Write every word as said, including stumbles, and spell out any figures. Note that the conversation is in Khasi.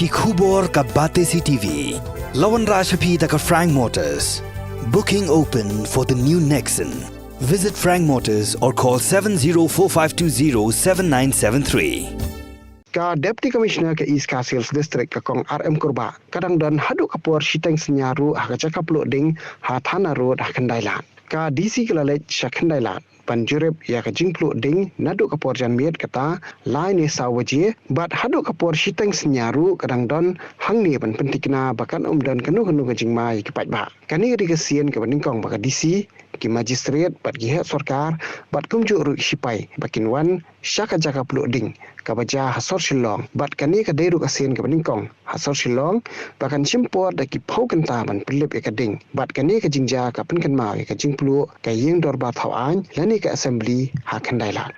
Ki khubor ka Batesi T V. La wanrah sha phi da ka Frank Motors. Booking open for the new Nexon. Visit Frank Motors or call seven zero four five two zero seven nine seven three. Ka Deputy Commissioner ka East Khasi Hills District, ka Kong R M Kurbah, ka dang don haduh ka por shiteng synñia ruh ha ka jaka pluh ding ha Thana Road ha Khyndai Lad. Ka D C ka la leit sha Khyndai Lad ban jurip ïa ka jingpluh ding naduh ka por janmiet, kata lai ne saw baje, bad haduh ka por shiteng synñia ruh ka dang don hangne ban pynthikna ba kan ym don kano kano ka jingma ïa ki paidbah. Kane ka dei ka sien kaba nyngkong ba ka D C, ki magistrate bad ki heh sorkar bad kumjuh ruh ki shipai ba kin wan sha ka jaka pluh ding kaba jia ha sor Shillong, bad kane ka dei ruh ka sien kaba nyngkong ha sor Shillong ba kan shim por da ki phew kynta ban pynlip ïa ka ding, bad kane ka jingjia ka pynkynmaw ïa ka jingpluh ka ïing dorbar thaw aiñ lane ka assembly ha Khyndai Lad.